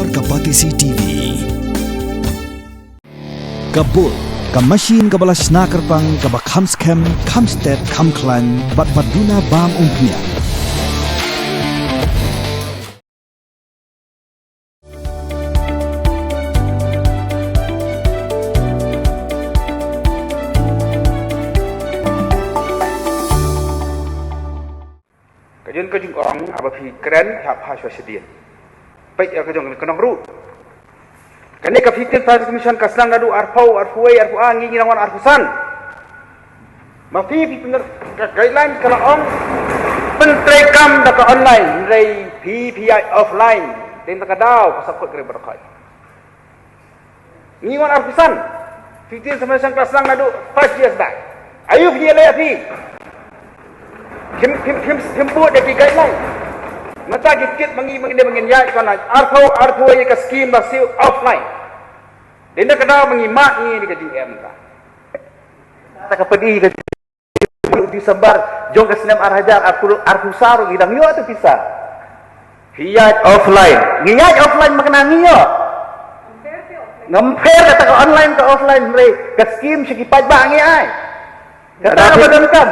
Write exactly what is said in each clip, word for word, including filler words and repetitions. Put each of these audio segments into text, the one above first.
Ka Batesi T V. Ka Bull, ka machine kaba la shna kyrpang, kaba kham skhem, kham stet, kham khlaiñ, bad ba duna bam umphniang. Ka jong ka jingong, haba phi kren, hap ha shwa shadien. Peit ïa ka jong ka nong ruh. Kane ka fifteen Finance Commission ka sdang naduh arphew, arphew wei, arphew ar, ngi ngi nang wan arphew san. Ma phi phi pynner ka guideline ka la ong pyntreikam da ka online, hynrei phi phi ïaid offline. Dei na ka daw ka sap kot kre baroh kai. Ngi wan arphew san. Fifteen Finance Commission ka sdang naduh five years back. Ayu phi ïa leh phi. Kim kim kim kim bud da ki guideline. Mynta ki kit ma ngi ma ngi ne ma ngin ïaid ka online. Arphew arphew ïa ka scheme ba siew offline. Dei na ka daw ma ngi mad ngi ne ka jingem ka. Ta ka padi ka December jong ka snem ar hajar arphew arphew saw ruh ngi dang ïoh tu pisa. Phi ïaid offline. Ngi ïaid offline ma kane ngi ïoh. Ngam pher kata ka online ka offline, hynrei ka scheme sha ki paidbah ngi ai. Kata ka ba donkam.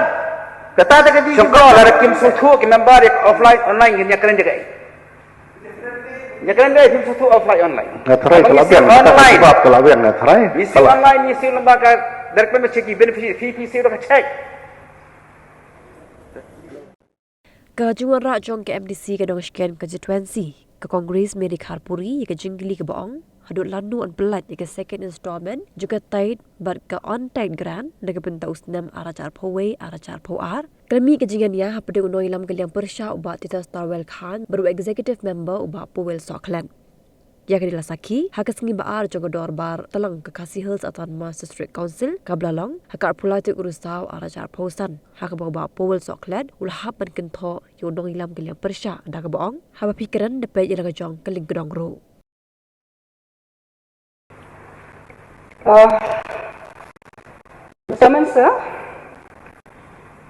Kata ka dei. Shong ko lada kim sngewthuh ki member ïa ka offline online ngin ïakren jaka. Ïakren dei, phim sngewthuh offline online. Nga tharai ka la biang, online. Ka la biang nga tharai. Ngi siew online, ngi siew lyngba ka direct payment, check ki beneficiary, phi phi siew da ka check. Ka jingwanrah jong ka M D C ka Dongshken Constituency, ka Congress Mary Kharpuri, ïa ka jingkylli kaba ong haduh lano yn pyllait ïa ka second installment jong ka tithe bad ka untithe grant na ka bynta u snem ar hajar arphew wei ar hajar arphew ar. Ka la mih ka jingïania hapdeng u nongïalam ka liang pyrshah u Bah Titus Tarwel Khan bad u executive member u Bah Powell Sohkhlet. Ïa kane la sakhi ha ka sngi ba ar jong ka dorbar tlang ka Khasi Hills Autonomous District Council kaba la long ha ka arphew lai tarik u Risaw ar hajar arphew san, ha kaba u Bah Powell Sohkhlet u la hap ban kynthoh ïa u nongïalam ka liang pyrshah da kaba ong, haba phi kren da peit ïa la ka jong ka lyngkdong ruh. Ah, Mister Minister,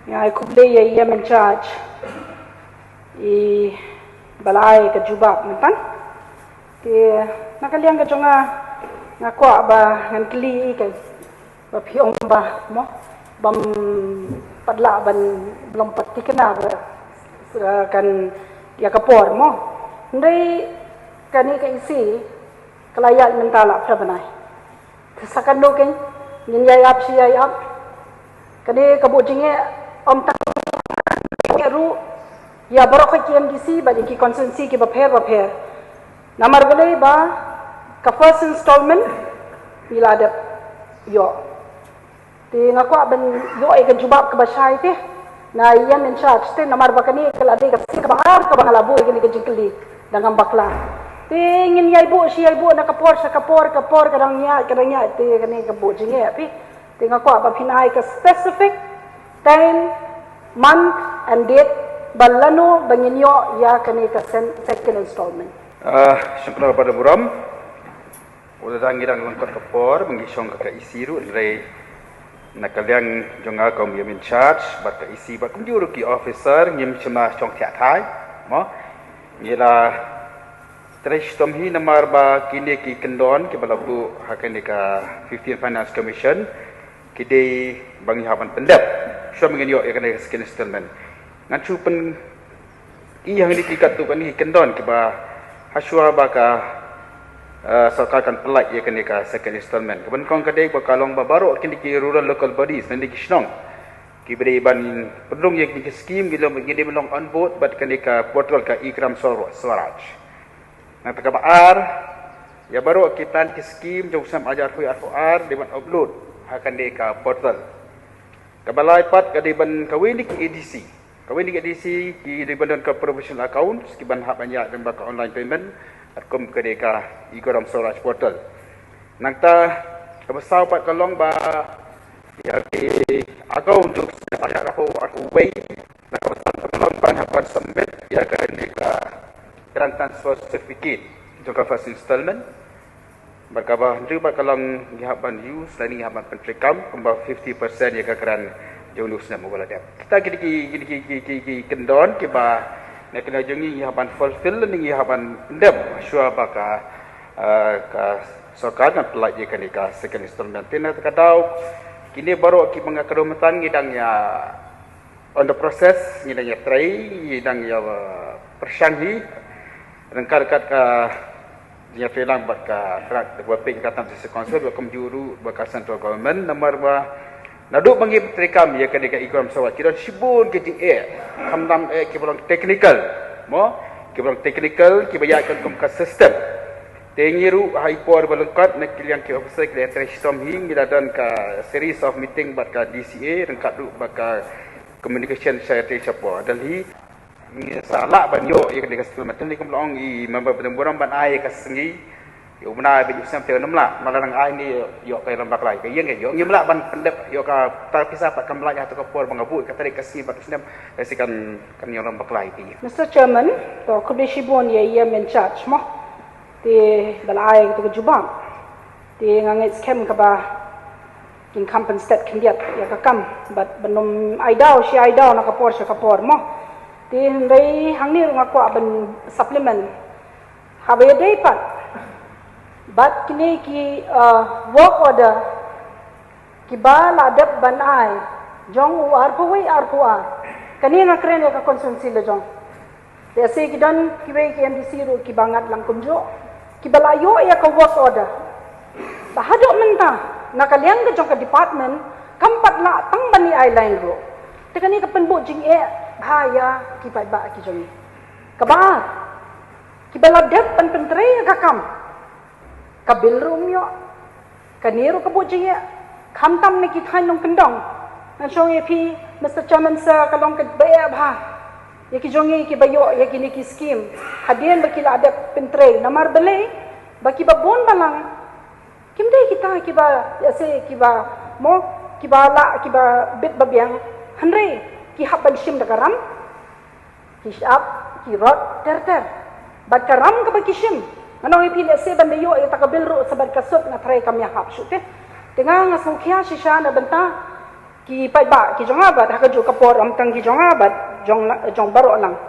nga ai khublei ïa i M in charge, i ba la ai ka jubab mynta. Te na ka liang ka jong nga, nga kwah ba ngan kylli i, ka ba phi ong ba mo, bym pat lah ban, bym pat thikna ba, eh, kan ïa ka por mo. Hynrei kane ka isi ka la ïaid mynta la phra bnai. Te sa katno kein ngin ïai ap shi ïai ap. Kane ka buh jingeh ym tang ruh ïa baroh ki M D C bad ïa ki constituency kiba pher ba pher. Namar balei ba ka first installment ngi la dep ïoh. Te nga kwah ban ïoh ïa ka jubab kaba shai te na i M in charge te, namar ba kane ka la dei ka sien kaba ar kaba nga la buh ïa kane ka jingkylli da ngam bakla. Te ngin ïai buh shi ïai buh na ka por sha ka por, ka por ka dang ïaid ka dang ïaid, te kane ka buh jingeh phi. Te nga kwah ba phin ai ka specific time, month and date ba lano ba ngin ïoh ïa kane ka sen-, second installment. Ah, shukran pada burom. Uda dang ngi dang lyngkot ka por ba ngi shong ka E C ruh, hynrei na ka liang jong nga kum i M in charge bad ka E C bad kumjuh ruh ki officer ngim shym la shong thiah thai mo. Ngi la trei shitom hi namar ba kine ki kyndon kiba la buh ha kane ka fifteen Finance Commission ki dei ba ngi hap ban pyndep. Shuwa ba ngin ïoh ïa kane ka second installment. Ngan shu pyn-i hangne ki katto katne ki kyndon kiba hashwa ba ka, eh, sorkar kan pyllait ïa kane ka second installment. Kaba nyngkong ka dei ba ka long ba baroh kine ki rural local bodies lane ki shnong kiba dei ban pynrung ïa kine ki scheme ki long, ki dei ban long on board bad kane ka portal ka e-Gram Swaraj. Nangta kaba ar, ïa baroh ki plan ki scheme jong u snem ar hajar arphew arphew ar dei ban upload ha kane ka portal. Kaba lai pat ka dei ban kawei na ki A D C. Kawei na ki A D C ki dei ban don ka provisional accounts kiban hap ban ïaid lyngba ka online payment. Bad kum ka dei ka e-Gram Swaraj portal. Nangta kaba saw pat ka long ba ïa ki account jong u snem ar hajar arphew arphew wei, na kaba saw ka long ban hap ban submit ïa kane ka grant transfer certificate jong ka first installment. Bad kaba hynriew pat ka long ngi hap ban use lane ngi hap ban pyntreikam kumba fifty percent ïa ka grant jong u snem uba la dep. Kita ki dei ki, ki, ki kyndon kiba Na kane ka jong ngi ngi hap ban fulfill ne ngi hap ban pyndep shuwa ba ka, eh, ka sorkar kan pynlait ïa kane ka second installment. Te na kata ka daw kine baroh kiba nga kdew mynta ngi dang ïa on the process, ngi dang ïa trei, ngi dang ïa, eh, pyrshang hi. Ryngkat ryngkat ka jingïatreilang bad ka Trans Developing Katan District Council bad kumjuh ruh bad ka central government, namar ba naduh ba ngi treikam ïa kane ka EAGRAM Swaraj ki don shibun ki jingeh, khamtam eh kiba long technical, mo, kiba long technical kiba ïaid kum ka system. Te ngi ruh ha i por ba lyngkot na ki liang ki officer ki la trei shitom hi, ngi la don ka series of meeting bad ka DCA ryngkat ruh bad ka communication secretary shapoh Delhi. Ngi sa lah ban ïoh ïa kane ka settlement. Te ni kum la ong i member ba dang burom ban ai ïa ka sngi. Ïa u bnai ba ïa u snem te ngam lah. Mala nang ai ni ïoh ka ïalam bakla ïa ka ïing ïoh. Ngim lah ban pyndep ïoh ka ta pisa pat kam lah ïa tu ka por ba nga buh ïa ka tarik ka sngi bad u snem. Ka si kan kan ïalam bakla ïa ka ïing. Mister Chairman, to khublei shibun ïa ïa men charge mo. Te ba la ai tu ka jubab. Te nga ngeit skhem kaba kin kham pynstet khyndiat ïa ka kam bad ban ym ai daw shi ai daw na ka por sha ka por mo. Te hynrei hangne ruh nga kwah ban supplement haba ïadei pat bad kine ki, uh, work order kiba la dep ban ai jong u arphew wei arphew ar. Kane nga kren ïa ka constituency la jong. Te ase ki don kiwei ki MDC ruh kiba ngat lang kumjuh kiba la ïoh ïa ka work order. Ba haduh mynta na ka liang ka jong ka department kam pat lah tang ban ïa ai line ruh. Te kane ka pynbuh jingeh bha ïa ki paidbah ki jong ngi. Kaba ar, kiba la dep ban pyntrei ïa ka kam, ka bill ruh ym ïoh. Kane ruh ka buh jingeh khamtam na ki thaiñ nongkyndong. Ngan shong ïa phi Mister Chairman, sa ka long kaba eh bha ïa ki jong ngi kiba ïoh ïa kine ki skim hadien ba ki la dep pyntrei. Namar balei? Ba kiba bun balang kim dei kita kiba ïa se kiba mo kiba lah kiba bit ba biang. Hynrei ki hap ban shim da ka ram, ki shyiap, ki rot ter ter. Bad ka ram kaba ki shim, ngan ong ïa phi lehse ban da ïoh ïa ta ka bill ruh sa bad ka sut nga tharai kam ïahap shuh te. Te nga nga sngewkhia shisha na bynta ki paidbah ki jong nga bad ha kajuh ka por ym tang ki jong nga bad jong la- jong baroh lang.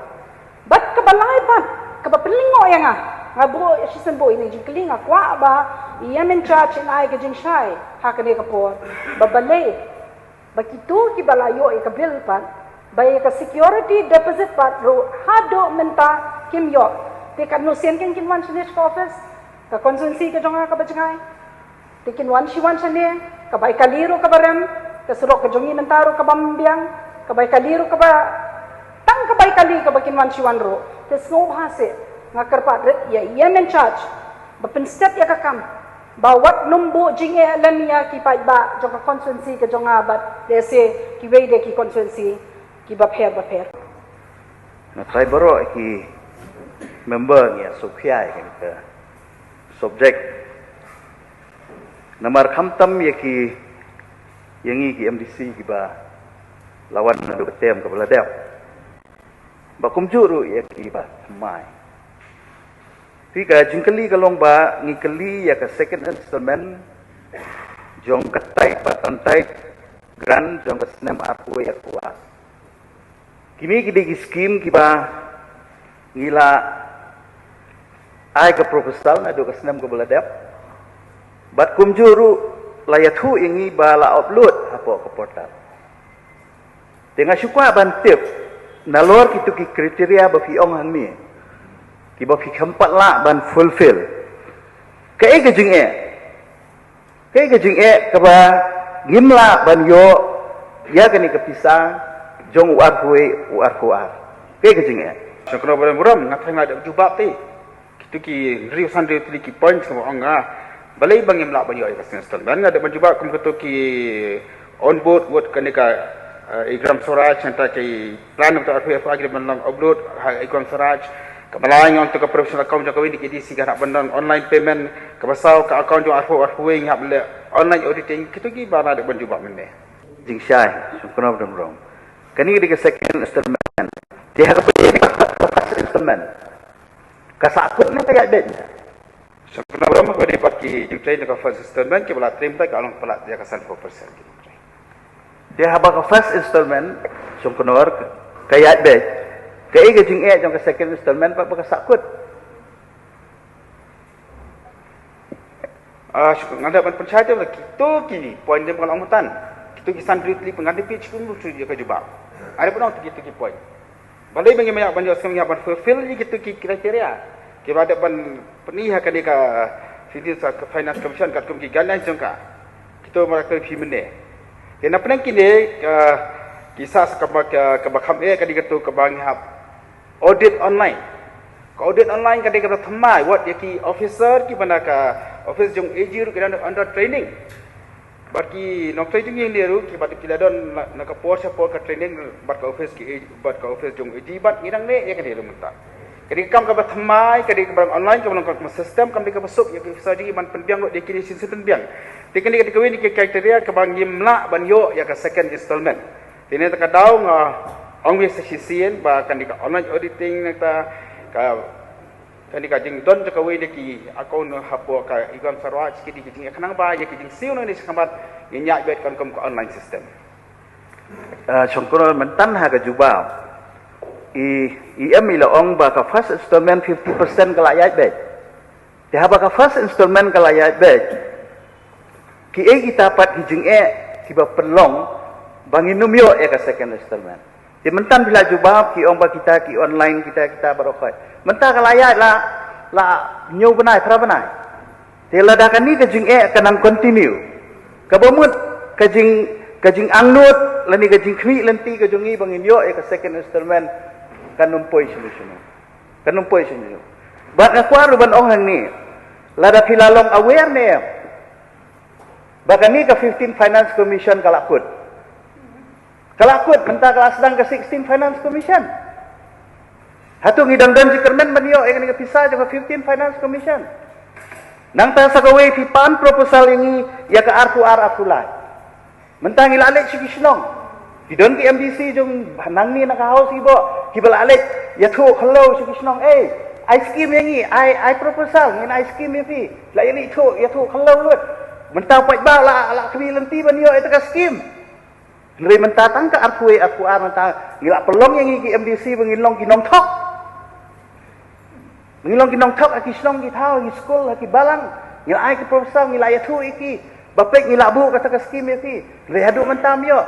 Bad kaba lai pat kaba pynlyngngoh ïa nga, nga buh shisien buh ïa ine i jingkylli, nga kwah ba ïa men charge in ai ka jingshai ha kane ka por ba balei ba kito kiba la ïoh ïa ka bill pat, ba ïa ka security deposit pat ruh haduh mynta kim ïoh. Te katno sien kin kin wan shane sha ka office? Ka constituency ka jong nga kaba jngai. Te kin wan shi wan shane, ka bai kali ruh kaba rem, ka surok ka jong ngi mynta ruh kaba ym biang, ka bai kali ruh kaba tang ka bai kali kaba kin wan shi wan ruh. Te sngewbha seh nga kyrpad rit ïa ïa men charge ba pynstet ïa ka kam. Ba wat nym buh jingeh lem ïa ki paidbah jong ka constituency ka jong nga bad lehse kiwei de ki constituency kiba pher ba pher. Nga trai baroh ki member ngi ïa sngewkhia ïa ka subject. Namar khamtam ïa ki ïa ngi ki MDC kiba la wan naduh ka term kaba la dep. Ba kumjuh ruh ïa kiba thymmai. Te ka jingkylli ka long ba ngi kylli ïa ka second installment jong ka type bad untype grant jong ka snem arphew wei arphew ar. Kine ki dei ki skim kiba ngi la ai ka proposal naduh ka snem kaba la dep. Bad kumjuh ruh la ïathuh ïa ngi ba la upload hapoh ka portal. Te nga shu kwah ban tip nalor kito ki criteria ba phi ong hangne kiba phi khlem pat lah ban fulfill. Kaei ka jingeh? Kaei ka jingeh kaba ngim lah ban ïoh ïa kane ka pisa jong u arphew wei u arphew ar? Kaei ka jingeh? Shongkno ba don burom, nga tharai nga dep jubab te. Kito ki hynriew san hynriew tylli ki points kaba ong nga. Balei ba ngim lah ban ïoh ïa ka second installment? Nga dep ban jubab kum kito ki on board wat kane ka, eh, EAGRAM Swaraj, nangta ki plan nangta arphew arphew ar ki dei ban long upload ha EAGRAM Swaraj. Kaba lai nga ong to ka professional account jong kawei na ki DC kan hap ban don online payment. Kaba saw ka account jong arphew arphew wei ngi hap leh online auditing. Kito kiba nga dep ban jubab mynne. Jingshai, shongkno ba don burom. Kane ka dei ka second installment. Te ha kaba dei ka first installment, ka sahkut ne ka ïaid beit? Shongkno ba don burom, kaba dei pat ki jingtrei na ka first installment kiba la trei mynta ka long palat ïa ka sanphew percent ki jingtrei. Te haba ka first installment, shongkno, ka ïaid beit, Kaei ka jingeh jong ka second installment pat ba ka sahkut? Ah, shu-, nga da ban pynshai te ba kito ki point te ba nga la ong mynta. Kito ki san tylli pyngan de page kum tu ka jubab. Ada pun kito ki point. Balei ba ngi maya ban ïoh skhem ïa ban fulfill ïa kito ki criteria. Kiba da ban pyni ha kane ka Finance, ka Finance Commission katkum ki guidelines jong ka. Kito mara ka phi mynne. Te na pdeng kine ka ki sah sa kaba ka, kaba kham eh kane kato kaba ngi hap audit online. Ka audit online ka dei kaba thymmai wat ïa ki officer kiba na ka office jong AG ruh ki dang under training. Bad ki nongtrei jong ngi ruh kiba ki la don na, na ka por sha por ka training bad ka office ki AG, bad ka office jong AG bad ngi dang leh ïa kane ruh mynta. Ka dei ka kam kaba thymmai, ka dei kaba online, kaba long ka system, kam dei kaba suk ïa ki officer jong ngi ban pynbiang lut ïa kine shisien pynbiang. Te kane ka dei kawei na ki criteria kaba ngim lah ban ïoh ïa ka second installment. Te na kata ka daw nga ong ïa sa shisien ba kane ka online auditing na kata ka, kane ka jingdon jong kawei na ki account hapoh ka Igon Sarwa, ki dei ki jingkhnang ba ïa ki jingsiew na kane shakhmat ngin ïaid beit kan kum ka online system. Ah, shongkun mynta ha ka jubab. I, i em i la ong ba ka first installment fifty percent ka la ïaid beit. Te haba ka first installment ka la ïaid beit. Kiei kita pat ki jingeh kiba pynlong ba ngin ym ïoh ïa ka second installment. Te mynta phi la jubab ki ong ba kita ki online kita kita baroh khoit. Mynta ka la ïaid la, la hynñiew bnai, phra bnai. Te lada kane ka jingeh ka nang continue. Kaba mut ka jing, ka jingangnud lane ka jingkhmih lynti ka jong ngi ba ngin ïoh ïa ka second installment kan ym poi shano shano. Kan ym poi shano shano. Bad nga kwah ruh ban ong hangne. Lada phi la long aware ne em ba kane ka fifteen Finance Commission ka la kut. Ka la kut, mynta ka la sdang ka sixteen Finance Commission. Hato ngi dang don jingkyrmen ban ïoh ïa kane ka pisa jong ka fifteen Finance Commission? Nangta sa kawei phi pan proposal ïa ngi ïa ka arphew ar arphew lai. Mynta ngi la leit sha ki shnong. Ki don ki MDC jong nangne na ka House kiba, kiba la leit ïathuh hello sha ki shnong. Ei, ai scheme ïa ngi, ai, ai proposal, ngin ai scheme ïa phi. La ïa leit thuh, ïathuh hello lut. Mynta paidbah la, la khmih lynti ban ïoh ïa ka scheme. Hynrei mynta tang ka arphew wei arphew ar mynta ngi la pynlong ïa ngi ki MDC ba ngin long ki nongthok. Ngi long ki nongthok ha ki shnong ki thaw, ha ki skul, ha ki balang. Ngi la ai ki proposal, ngi la ïathuh ïa ki. Ba peit ngi la buh kata ka scheme ïa ki. Hynrei haduh mynta ym ïoh.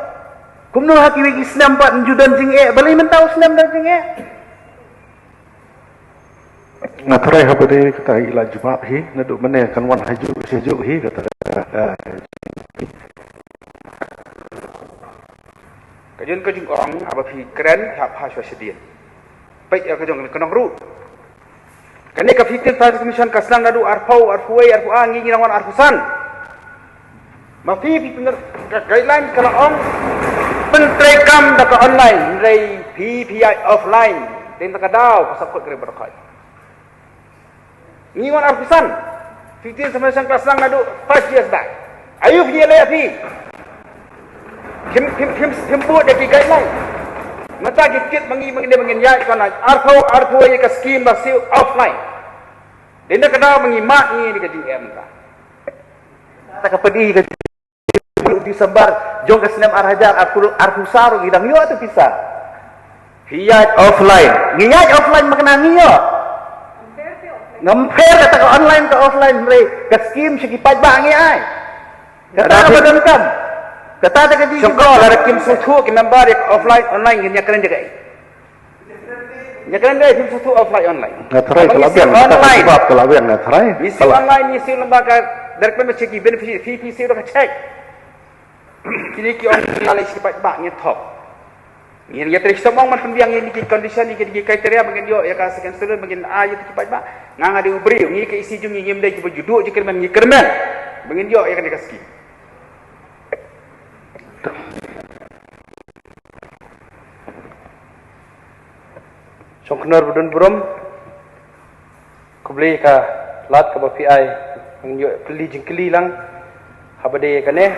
Kumno ha kiwei ki snem pat ym ju don jingeh, balei mynta u snem don jingeh? Nga tharai haba dei kata i la jubab hi, naduh mynne kan wan hajuh, hajuh hi kata. Ka jong ka jingong haba phi kren hap ha shuwa shadien. Peit ïa ka jong ka nong ruh. Kane ka fifteen Finance Commission ka sdang naduh arphew, arphew wei, arphew ar, ngi ngi nang wan arphew san. Ma phi phi pynlong ka guideline ka la ong pyntreikam da ka online, hynrei phi phi ïaid offline. Dei na ka daw ka sahkut ka dei baroh khoit. Ngi wan arphew san. Fifteen Finance Commission ka la sdang naduh five years back. Aïu phi ïaleh phi? Phim, phim, phim, phim buh da ki guideline. Mynta ki kit ma ngi, ma ngi, ma ngi ïaid kon arphew, arphew ïa ka scheme ba siew offline. Dei na ka daw ma ngi mad ngi ïa ka jingeh mynta. Ta ka padi ka December jong ka snem ar hajar arphew, arphew saw ruh ngi dang ïoh tu pisa. Phi ïaid offline. Ngi ïaid offline ma kane ngi ïoh. Ngam pher kata ka online ka offline hynrei ka scheme sha ki paidbah ngi ai. Kata ka ba donkam. Kata ka jingkyrmen. Lada kim sngewthuh ki member ïa ka offline online ngin ïakren da kaei? Ïakren da kaei phim sngewthuh offline online? Nga tharai ka la biang, kata ka jubab ka la biang nga tharai. Ngi siew online, ngi siew lyngba ka direct payment, check ki beneficiary, phi phi siew da ka check. Kine ki ong ki la leh sha ki paidbah, ngi thok. Ngin ïatrei shitom ong ban pynbiang ïa kine ki condition, ïa kine ki criteria ba ngin ïoh ïa ka second installment, ba ngin ai ïa ki paidbah. Nga nga dei u briew, ngi ka EC jong ngi ngim dei kiba ju duh jingkyrmen, ngi kyrmen ba ngin ïoh ïa kane ka scheme. Shongknor ba don burom. Khublei ka lad kaba phi ai. Ngan ïoh kylli jingkylli lang. Haba dei kane,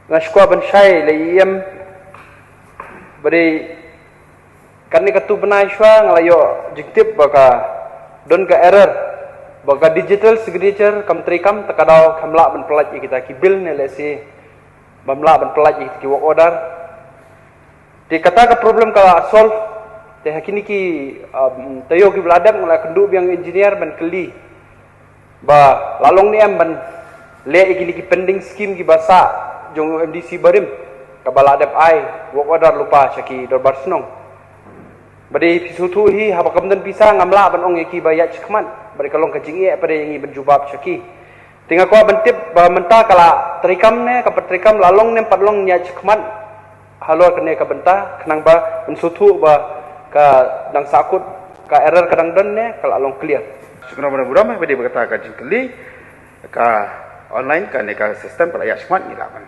nga shu kwah ban shai la i em. Ba dei kane ka tu bnai shuwa nga la ïoh jingtip ba ka don ka error ba ka digital signature kam treikam, ta ka daw kam lah ban pyllait ïa kita ki bill ne lehse bym lah ban pyllait ïa kita ki work order. Te kata ka problem ka la solve. Te ha kine ki, um, taïew kiba la dep nga la kynduh biang engineer ban kylli ba la long ne em ban leh ïa kine ki pending scheme kiba sah jong u M D C barim, kaba la dep ai work order lypa sha ki dorbar shnong. Ba dei phi sngewthuh hi, haba kam don pisa ngam lah ban ong ïa ki ba ïaid shakhmat, ba dei ka long ka jingeh pat ïa ngi ban jubab sha ki. Te nga kwah ban tip ba mynta ka la treikam ne, ka pat treikam, la long ne em pat long, ïaid shakhmat halor kane ka bynta, khnang ba yn sngewthuh ba ka dang sahkut, ka error ka dang don ne ka la long clear. Shukran ba dang burom, ba dei ba kata ka jingkylli, ka online, kane ka system ka la ïaid shakhmat, ngi lah ban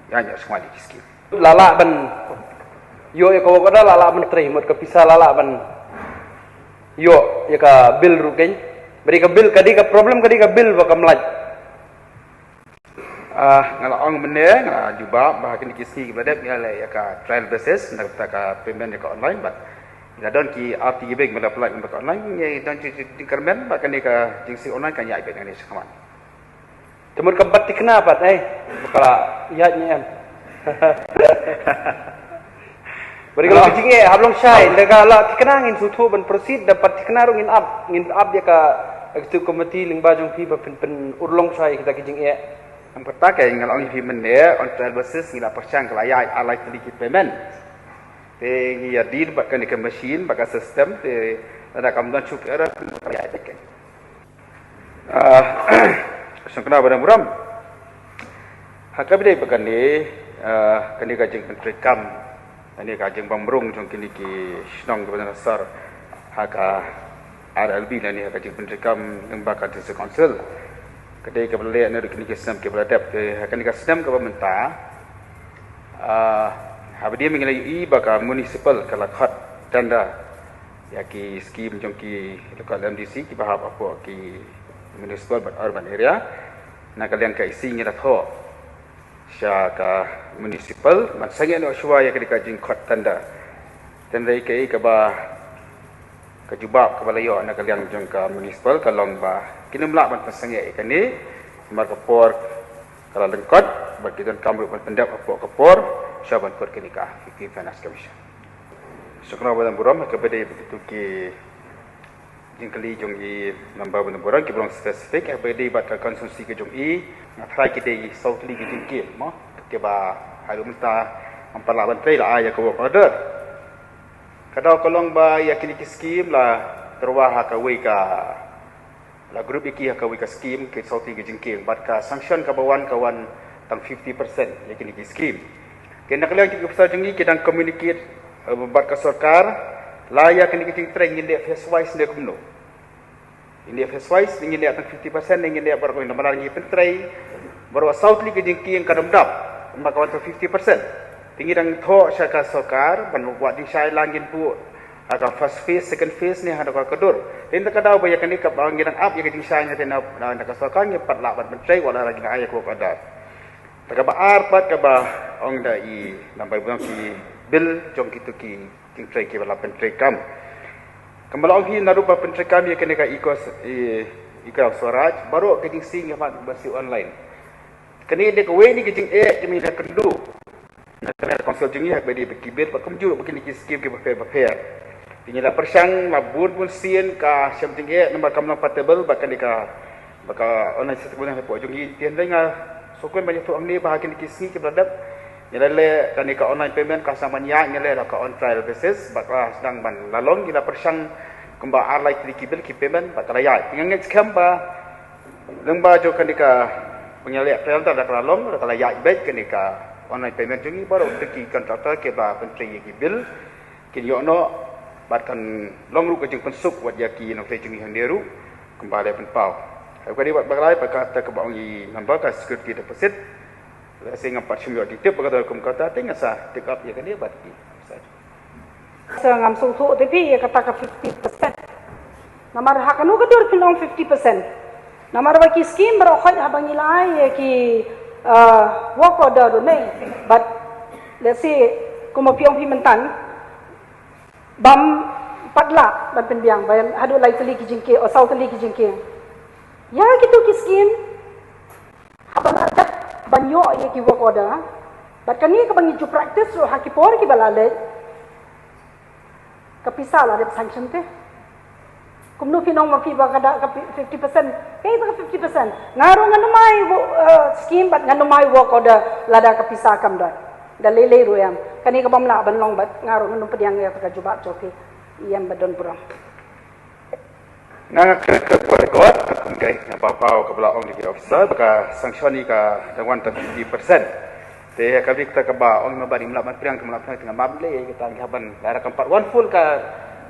ïaid shakhmat ïa ki skim. La lah ban ïoh ïa ka work order, la lah ban trei, mut ka pisa la lah ban ïoh ïa ka bill ruh keiñ. Ba dei ka bill, ka dei ka problem, ka dei ka bill ba kam lait. Ah, nga la ong mynne, nga la jubab ba ha kine ki sngi kiba la dep ngi la leh ïa ka trial basis, na ka bynta ka payment ïa ka online, bad ngi la don ki arti ki bank ba la pynlait ïa ka online, ngi don ki jingkyrmen ba kane ka jingsiew online kan ïaid beit nangne shakhmat. Te mut kam pat thikna pat, eh, ba ka la ïaid ne em. Bad ka long ka jingeh, hap long shai, da ka la thikna ngin sngewthuh ban proceed, da pat thikna ruh ngin ap, ngin ap ïa ka executive committee lyngba jong phi ba phin pynurlong shai kita ki jingeh. Namar kata ka nga la ong ïa phi mynne, on trial basis ngi la pyrshang, ka la ïaid ar lai tylli ki payment. Te ngi ïa deal bad kane ka machine, bad ka system, te lada kam don shuh ki error, ka la ïaid beit. Ah, shongkna ba dang burom. Ha kaba ïadei bad kane, ah, kane ka jingpyntreikam, kane ka jingbymrung jong kine ki shnong kiba don ha sor, ha ka R L B lane ha ka jingpyntreikam lyngba ka District Council. Ka dei kaba la leh naduh kine ki snem kiba la dep, te ha kane ka snem kaba mynta, ah, haba ïadei ngi la ïohi ba ka municipal ka la khot tender ïa ki skim jong ki local M D C kiba hap hapoh ki municipal bad urban area. Na ka liang ka E C ngi la thoh sha ka municipal ban sangeh noh shuwa ïa ka dei ka jingkhot tender. Tender ïa kaei kaba, ka jubab kaba la ïoh na ka liang jong ka municipal ka long ba kin ym lah ban pynsangeh ïa kane namar ka por ka la lyngkot, bad ki donkam ruh ban pyndep hapoh ka por shuwa ban kut kane ka Fifteen Finance Commission. Shukran ba dang burom, ha kaba ïadei bad kito ki jingkylli jong i member ba dang burom, kiba long specific, ha kaba ïadei bad ka constituency ka jong i, nga tharai ki dei saw tylli ki jingkieng, mo, kiba haduh mynta ngam pat lah ban trei, la ai ïa ka work order. Ka daw ka long ba ïa kine ki skim la tyrwa ha kawei ka, la group ïa ki ha kawei ka skim, ki saw tylli ki jingkieng, bad ka sanction kaba wan, ka wan tang fifty percent ïa kine ki skim. Te na ka liang ki officer jong ngi ki dang communicate, eh, bad ka sorkar, la ïa kine ki jingtrei ngin leh phase wise ne kumno. Ngin leh phase wise, ngin leh tang fifty percent, ngin leh baroh, namar ngi pyntrei baroh saw tylli ki jingkieng, ka dang dap, namar ka wan tang fifty percent. Te ngi dang thoh sha ka sorkar ban wad jingshai, la ngin buh ha ka first phase, second phase ne haduh ka kdur. Te ynda ka daw ba ïa kane kaba ngi dang ap ïa ka jingshai, nga te na, na, na ka sorkar ngi pat lah ban pyntrei wat la ngi ai ïa ka work order. Te kaba ar pat kaba ong da i member ba ong ki bill jong kito ki jingtrei kiba la pyntreikam. Kumba la ong hi, naduh ba pyntreikam ïa kane ka e-Gra-, e-, e-Gram Swaraj, baroh ka jingsiew ngi ïa mat ba siew online. Kane dei kawei na ki jingeh kiba ngi la kynduh na ka council jong ngi ha kaba ïadei bad ki bill bad kumjuh ruh bad kine ki skim kiba pher bapher. Te ngi la pyrshang, la bun bun sien ka shem jingeh namar kam long compatible bad kane ka, bad ka online system hapoh jong ngi. Te hynrei nga sngewkmen ban ïathuh hangne ba ha kine ki sngi kiba la dep ngi la leh kane ka online payment, ka sdang ban ïaid, ngi la leh da ka on trial basis bad ka sdang ban la long. Ngi la pyrshang kumba ar lai tylli ki bill ki payment bad ka la ïaid. Te nga ngeit skhem ba lyngba jong kane kaba ngi la leh trial, da ka la long, da ka la ïaid beit kane ka online payment jong ngi, baroh kito ki contractor kiba pyntrei ïa ki bill kin ïoh noh bad kan long ruh ka jingpynsuk wat ïa ki nongtrei jong ngi hangne ruh kumba la pynpaw. Ha kaba ïadei bad ba ka la ïaid, bad kata kaba ong i member, ka security deposit, lehse ngam pat shym ïoh jingtip ba ka dei kum kata, te nga sa take up ïa kane bad ki. Sa ngam sngewthuh te phi ïa kata ka fifty percent. Namar ha kano ka dur phin ong fifty percent? Namar ba ki skim baroh khoit haba ngi la ai ïa ki, uh, work order ruh ne, bad lehse kumba phi ong phi mynta, bym pat lah ban pynbiang ba haduh lai tylli ki jingkieng, o saw tylli ki jingkieng. Ïa kito ki skim, haba la dep ban ïoh ïa ki work order, bad kane kaba ngi ju practice ruh ha ki por kiba la leit, Ka pisa la dep sanction te. Kumno phi nong ma phi ba ka da ka pi-, fifty percent. Kaei ba ka fifty percent? Nga ruh ngan ym ai wo, eh, scheme bad ngan ym ai work order lada ka pisa kam don. Da lei lei ruh em. Kane ka bym lah ban long bad nga ruh ngan ym pdiang ïa ka jubab jong phi. Ïa ba don burom. Nga nga kren ka por record, ka pynkai, nga ba paw ka ba la ong da ki officer, ba ka sanction ïa ka dang wan ta fifty percent. Te ka bik ta ka ba ong ma ba rim lap ban priang ka ma lap priang te nga map le, ka ta ngi haban, da ra kam pat wan full ka,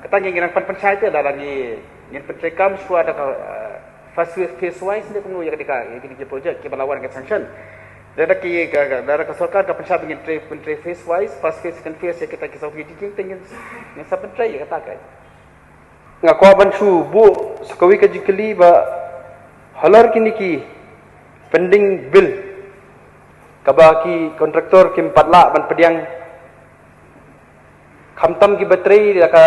ka ta ngi ngi nang pan pynshai te, da ra ngi, ngin pyntrei kam shuwa da ka, eh, first phase, phase wise ne kumno ïa ka dei ka, ïa ka dei ka project, ki ba la wan ka sanction. Da ra ki, ka, ka, da ra ka sorkar ka pynshai ba ngin trei, pyntrei phase wise, first phase, second phase, ïa kita ki sa ki jingkieng te ngin, ngin sa pyntrei ïa ka ta ka. Nga kwah ban shu buh sa kawei ka jingkylli ba halor kine ki pending bill kaba ki kontraktor kim pat lah ban pdiang, khamtam kiba trei la ka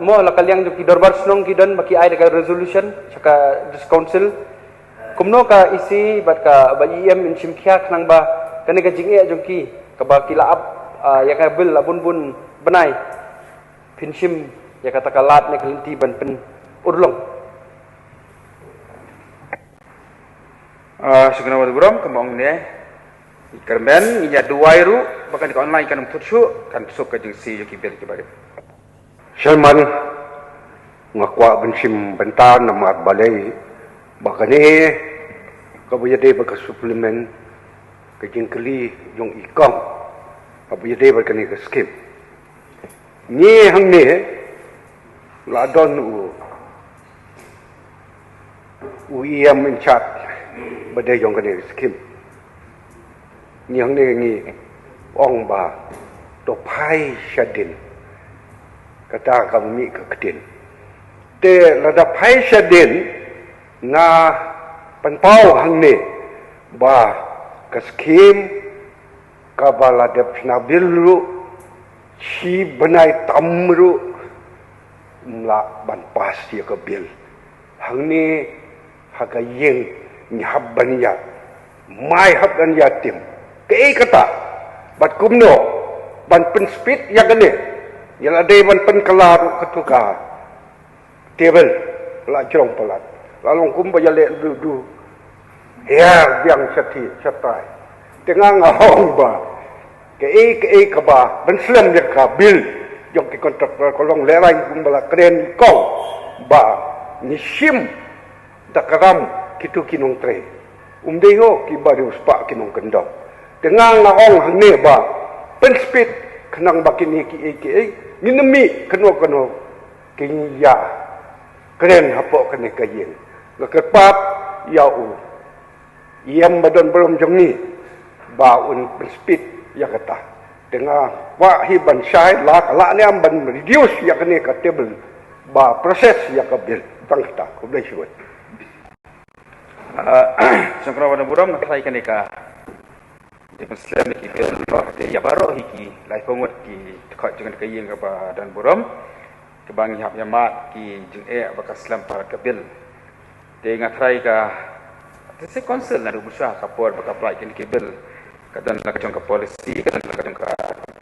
mo la ka liang jong ki dorbar shnong ki don ba ki ai da ka resolution sha ka district council. Kumno ka E C bad ka ba E M in shim khia khnang ba kane ka jingeh jong ki kaba ki la ap, ah, ïa ka bill la bun bun bnai. Phin shim ïa kata ka lad ne ka lynti ban pynurlong. Ah, sngewbha wan burom, kumba ong ne i Kyrmen, ngi ïa duwai ruh ba kan ka online kan ym thut shuh, kan suk ka jingsiew ïa ki bill ki barit. Shalman, nga kwah ban shim bynta namar balei ba kane kaba ïadei bad ka supplement ka jingkylli jong i kong kaba ïadei bad kane ka skim. Ngi hangne la don u, u E M in charge ba dei jong kane ka skim. Ngi hangne ngi ong ba to phai shadien. Kata ka mih ka ktien. Te lada phai shadien nga pynpaw hangne ba ka skim kaba la dep shna bill ruh, shi bnai tam ruh, ym lah ban pass ïa ka bill. Hangne ha ka ïing ngi hap ban ïa, mai hap ban ïa tim. Kaei kata, bad kumno, ban pynspeed ïa kane, ïa la dei ban pynkylla ruh katu ka table, la jrong palat. La long kumba ïa leh du du. Hiar biang shati, shatai. Te nga nga ong ba. Kaei, kaei kaba. Ban slem ïa ka bill. Jong ki kontraktor ka long lehraiñ kumba la kren kong. Ba. Ngi shim. Da ka ram kitu ki nongtrei. Um dei ho kiba riewspah ki nongkyndong. Te nga nga ong hangne ba. Pynspeed. Khnang ba kine kiei, kiei. Ngin mih. Kano, kano. Ki ïa kren hapoh kane ka ïing. Nga kyrpad ïa u E M ba don burom jong ngi ba un pynspeed ïa kata. Te nga kwah hi ban shai la ka lah ne em ban reduce ïa kane ka table ba process ïa ka bill. Tang kata, khublei shibun. Ah, sngewbha wan burom, nga tharai kane ka jingpynslem ïa ki bill ba te ïa baroh hi ki laiphew ngut ki dkhot jong ka ïing kaba don burom. Kaba ngi hap ïa mad ki jingeh ba ka slem palat ka bill. Te nga tharai ka, te sa council naduh mynshwa ka por ba ka apply kine ki bill. Ka don la ka jong ka policy, ka don la ka jong ka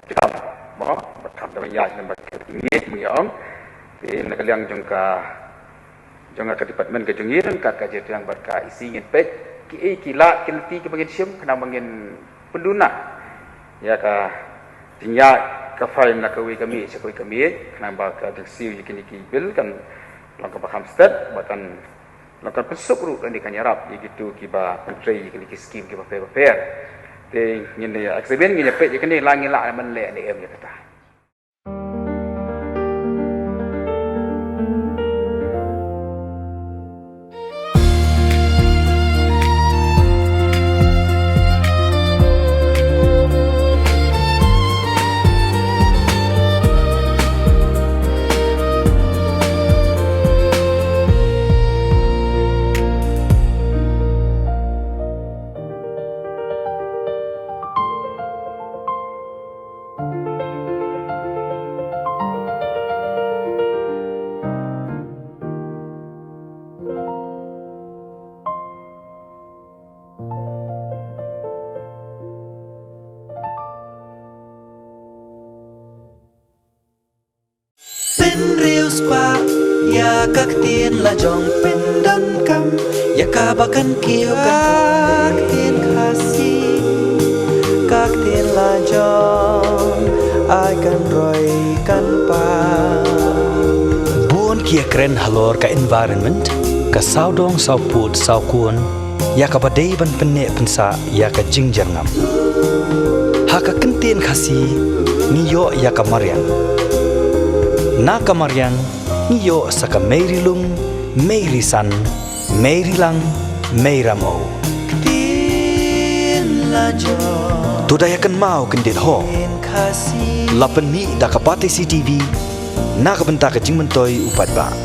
jingkam. Mo, ba kham da ba ïaid lem bad ka miet ngi ong. Te na ka liang jong ka, jong ka department ka jong ngi ryngkat ka jingthiang bad ka E C ngin peit kiei ki lad ki lynti kiba ngin shim khnang ba ngin pynduna ïa ka jingïaid ka file na kawei ka miej sha kawei ka miej khnang ba ka jingsiew ïa kine ki bill kan long kaba kham stet bad kan long kan pynsuk ruh lane kan ïarap ïa kitu kiba pyntrei ïa kine ki skim kiba pher bapher. Te ngin ïa examine, ngin ïa peit ïa kine, la ngin lah ban leh ne em ïa kata. Spah ïa ka ktien la jong pyndonkam ïa kaba kan kiew ka ktien Khasi, ka ktien la jong ai kan roi kan pang. Bun ki ïakren halor ka environment, ka sawdong sawpud sawkun, ïa kaba dei ban pynneh pynsah ïa ka jingjyrngam. Ha ka ktien Khasi ngi ïoh ïa ka mariang. Na ka mariang ngi ïoh sa ka meiri lung, meiri san, meiri lang, meira mo. Ktien la jong. To da ïa kynmaw kyndit ho. Ktien Khasi. La pynmih da ka Batesi TV na ka bynta ka jingmyntoi u paidbah.